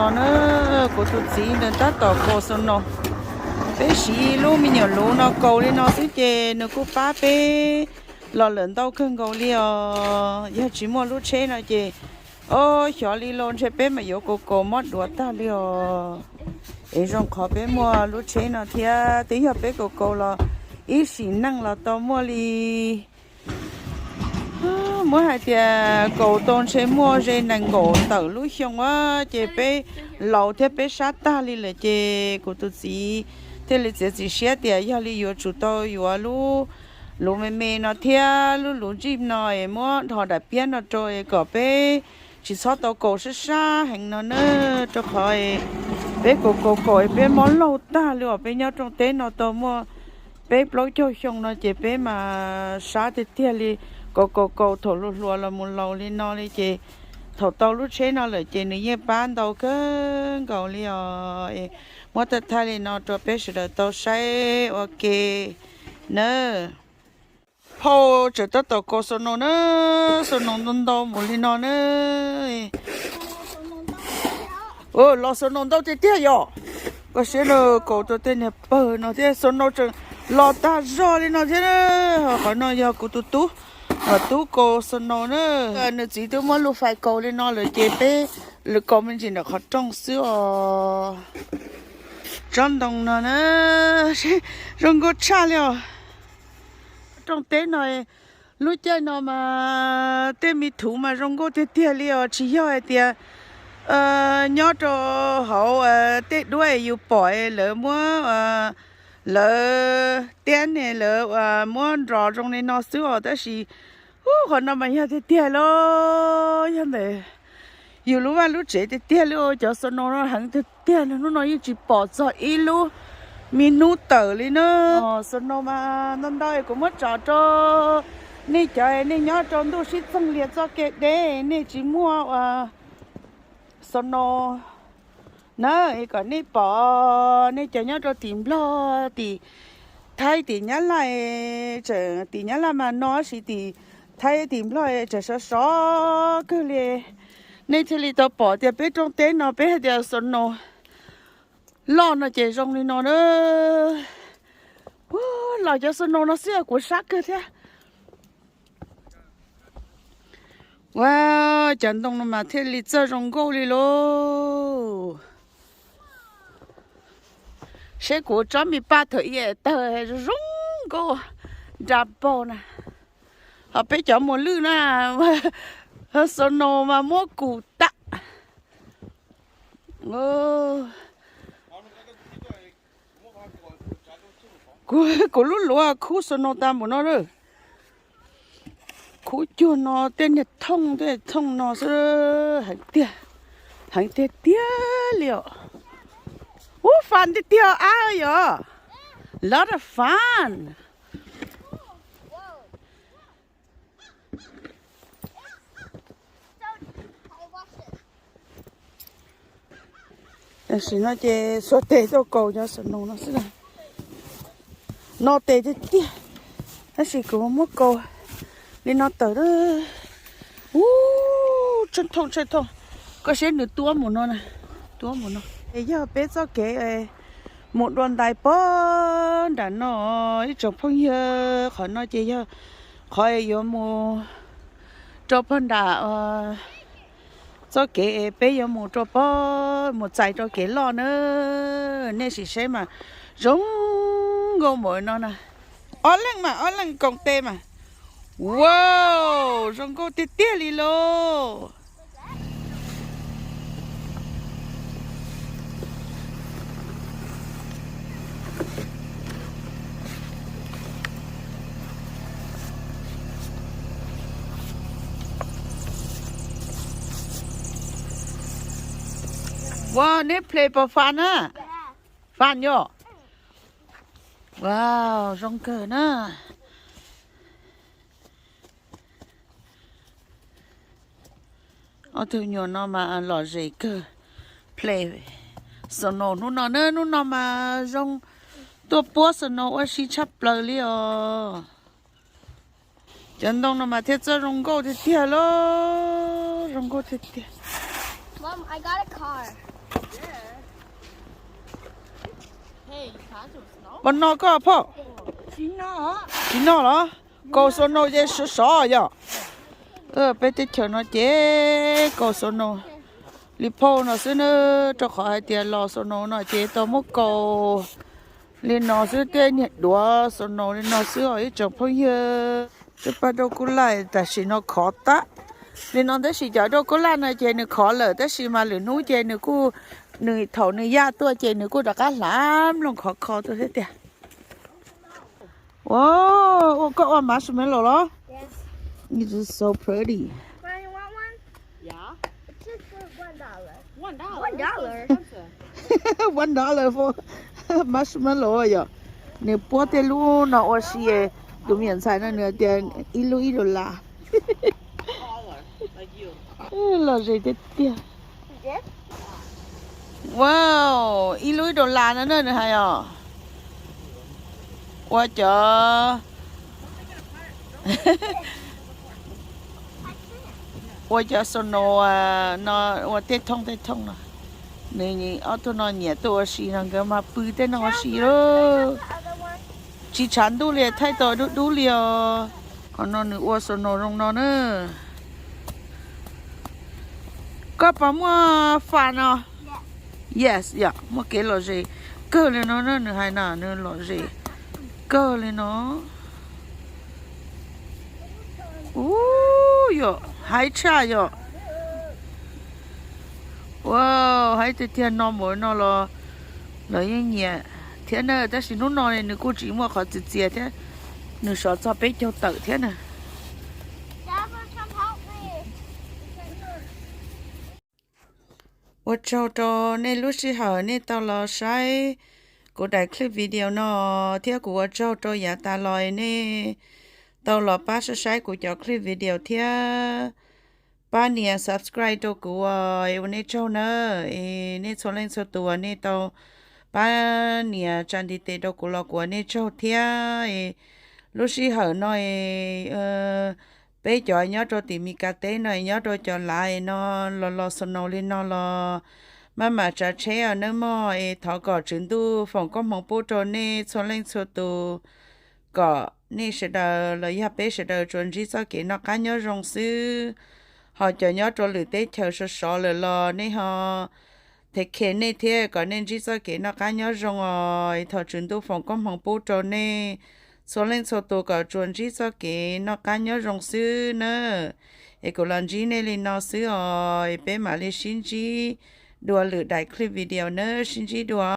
No na, kuv tus txiv nws tab tom kaus snow. Peb siv lub me nyuam luv no kaus li no xwb ces nws kuj pab peb los lawm ntau kawg nkaus li os. Yog tsis muaj lub tsheb no ces, o, xyov li los ntshe peb mam yuav kaus kaus mob duav tag li os. Es zoo qhov peb muaj lub tsheb no thiab, twb yog peb kaus kaus los ib sim neej los tau muaj li. Muab hais tias kaus tau ntshe muaj ze nees nkaum tawm lub xyoo a, ces peb laus thiab peb sab tag li lawm ces kuv tus txiv thiaj li txiav txim siab tias yog li yuav tsum tau yuav lub luv me me no thiab lub luv jeep no es muab dhos daim piab no rau es kom peb tsis txhob tau kaus sab sab heev no na, rau qhov peb kaus kaus kaus peb mob laug tag li os. Peb nyob rooj teb no tau muaj peb plaub caug xyoo no ces peb mas sab tiag tiag li, kaus kaus kaus thaum hluas hluas los mus laus li no li ces thaum tau lub tsheb no lawm ces nws yeej pab ntau kawg nkaus li os. Muab thaij thaij li no rau peb sawv daws tau saib ua ke na. Phauj tseem tab tom kaus snow na, snow ntau ntau mus li no na. Los snow ntau tiag tiag yom. Koj saib na, kaus tau tej niag pawg no thiab snow tseem los tag zog li no thiab na. Qhov no yog kuv tus tub, tub kaus snow na. Nws txiv twb muab lub fais kaus li no lawm ces peb lwm kaus me ntsis ntawm qhov rooj xwb os. Tsob ntoo no na, zoo nkauj tshaj li os. Rooj teb no, lub caij no mas tej me thuv mas zoo nkauj tiag tiag li os, tsis yog hais tias nyob rau hauv tej duab yus pom lawv muab, lawv tiab ne lawv muab nrov zoo li no xwb os, tab sis qhov no mas yog tiag tiag li, yog ntawm yus lub vaj lub tsev tiag tiag li. Cov snow no heev tiag tiag li, hnub no yeej tsis pom txog ib lub me hnub tawm li na. Snow mas ntau ntau kuv muab tso rau nej cov nej nyob rau ntuj sib txoog lias txoj kev deb nej tsis muaj ua snow na, kom nej pom, nej cov nyob rau tim Nplog, tim Thaib, tim Nyab Laj, tseem tim Nyab Laj mas no tab sis tim Thaib tim Nplog tseem sov sov kawg li. Nej thiaj li tau pom tias peb rooj teb no peb hais tias snow loj no ces zoo li no na. Los cov snow no xwb kuv sab kawg thiab. Ua, cov ntoo no mas thiaj li txawj zoo nkauj li lauj. Seb kuv tsob me paj thaum i tawg zoo zoo nkauj nra paug na. Ho peb cov muas lwj na, snow mas muab kus tag. Kuv lub luv khub snow tas npaum no lawm. Khub cuag no tej niag thooj tej thooj no xwb, heev tiag, heev tiag tiag li os. Ub, fun tiag tiag ab yom, lot of fun. Tam sim no ces xuas tes tuaj kaus cov snow no xwb. No tes tiag tiag, tab sis kuv muab kaus li no tawm. Ub, tsheej thooj tsheej thooj, koj saib nws tuab mus no na, tuab mus no. Es yog peb txoj kev mus dua ntais pog nram no, ib tsoom phooj ywg, qhov no ces yog qhov yuav mus rau pog nram txoj kev es peb yuav mus rau pog, mus txais rau kev loj na. Nej sim saib mas zoo nkauj npaum no na. Ob leeg mas ob leeg koom tes mas. Wow, zoo nkauj tiag tiag li lauj. Wow, neb play pom fun na? Fun yom? Wow, zoo kawg na. Ob tug nyuam no mas lom zem kawg, play snow hnub no na, hnub no mas zoo tuaj puab snow ua si tshaj plaws li os. Cov ntoo no mas thiaj txawj zoo nkauj tiag tiag lauj, zoo nkauj tiag tiag. Mom, I got a car. Puas noj koj phauj? Tsis noj los? Kaus snow ces sov sov yom. Peb teb chaws no ces kaus snow li phauj no xwb na, rau qhov hais tias los snow no ces tau muab kaus li no xwb, tej niag duav snow li no xwb os ib tsoom phooj ywg. Tej paj daj kub laj tam sim no khov tag li no, tab sis cov daj kub laj no ces nws khov lawm tab sis mas lwm hnub ces nws kuj, nws thaum nws yaj tuaj ces nws kuj rov qab hlav nplooj khov kho tuaj thiab tiag. Ua, ua koj ua marshmallow los? It's so pretty. One dollar for marshmallow yom. Nws puab tej lub no ua si, tus me nyuam ntxhais no nws tias ib lub ib dollar. Lom zem tiag tiag. Wow, ib lub ib dollar no na nws hais os. Ua cov, ua cov snow no, ua tej thooj tej thooj no. Nws ob tug no nyiam tuaj ua si no, nkawd mas pw tej no ua si lauj. Tsis tshav ntuj li, thaij tau dub dub li os. Qhov no nws ua snow zoo no na. Koj puas muaj fa no? Yes, yom, muaj kev lom zem kawg li no na, nws hais na, nws lom zem kawg li no. Ub, yom, haib tshaj yom. Ua, haib tiag tiag, no mus no los lawv yeej nyiam thiab na, tab sis hnub no nws kuj tsis muaj qhov txias txias thiab, nws sov txog peb caug tawm thiab na. Ua tsaug rau nej lub sij hawm nej tau los saib kuv daim clip video no, thiab kuv ua tsaug rau yav tas los nej tau los pab saib saib kuv cov clip video thiab pab nias subscribe rau kuv, ua nej tsaug na. Es nej txhua leej txhua tus uas nej tau pab nias tsa ntiv tes rau kuv los kuv ua nej tsaug thiab. Es lub sij hawm no es peb cov nyob rau tim Mis Kas teb no, nyob rau cov lav no los los snow li no los maj mam tsav tsheb os nawb mog. Es thov kom Tswv Ntuj foom koob hmoov pub rau nej txhua leej txhua tus, kom nej sawv daws los yog peb sawv daws tsuas ntsib txoj kev noj qab nyob zoo xwb. Ho cov nyob rau lwm teb chaws sov sov lawm los nej ho take care nej thiab kom nej ntsib txoj kev noj qab nyob zoo os. Thov Tswv Ntuj foom koob hmoov pub rau nej txhua leej txhua tus kom tsuas ntsib txoj kev noj qab nyob zoo xwb na. Es kuv los ntsib nej li no xwb os, es peb mam li sib ntsib dua lwm daim clip video na, sib ntsib dua.